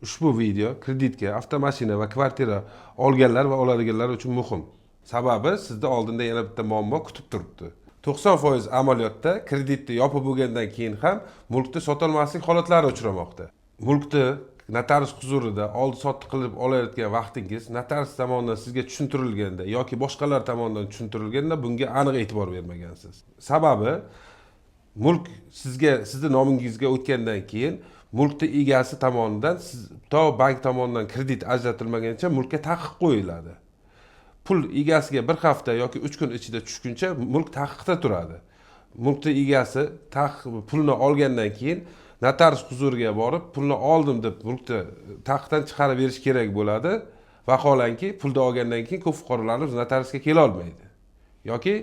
Ushbu video kreditga avtomashina va kvartira olganlar va oladiganlar uchun muhim. Sababi sizda oldinda yana bitta muammo kutib turibdi. 90% amaliyotda kreditni yopib bo'lgandan keyin ham mulkni sotolmaslik holatlari uchramoqda. Mulkni notarius huzurida oldi sotdi qilib olayotgan vaqtingiz notarius tomonidan sizga tushuntirilganda yoki boshqalar tomonidan tushuntirilganda bunga aniq e'tibor bermagansiz. Sababi mulk sizga, sizni nomingizga o'tgandan keyin mulkni egasi tomonidan siz to bank tomonidan kredit ajratilmaguncha mulkka taqiq qo'yiladi. Pul egasiga bir hafta yoki 3 kun ichida tushguncha mulk taqiqda turadi. Mulkni egasi pulni olgandan keyin notarius huzuriga borib, pulni oldim deb mulkni taqiqdan chiqarib berish kerak bo'ladi. Vaholanki pulni olgandan keyin ko'p fuqarolarimiz notariusga kelolmaydi yoki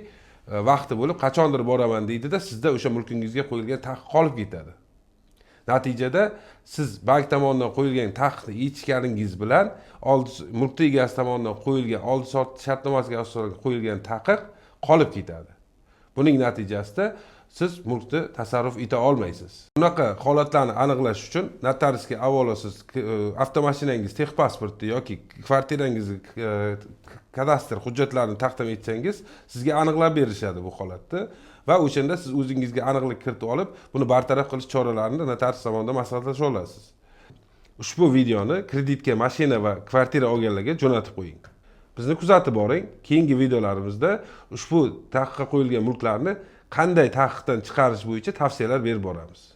vaqti bo'lib, qachondir boraman deydida, sizda o'sha mulkingizga qo'yilgan taqiq qolib ketadi. Natijada siz bank tomonidan qo'yilgan taqiqni yechganingiz bilan oldi mulkni egasi tomonidan qo'yilgan oldi sotdi shartnomasiga asosan qo'yilgan taqiq qolib ketadi. Buning natijasida siz mulkni tasarruf eta olmaysiz. Bunaqa holatlarni aniqlash uchun notariusga avvalo siz avtomashinangiz texpasportni yoki kvartirangizni kadastr hujjatlarini taqdim etsangiz, sizga aniqlab berishadi bu holatni va o'shanda siz o'zingizga aniqlik kiritib olib, buni bartaraf qilish choralarini notarius tomonidan maslahatlasha olasiz. Ushbu videoni kreditga mashina va kvartira olganlarga jo'natib qo'ying. Bizni kuzatib boring. Keyingi videolarimizda ushbu taqiqqa qo'yilgan mulklarni qanday taqiqdan chiqarish bo'yicha tavsiyalar berib boramiz.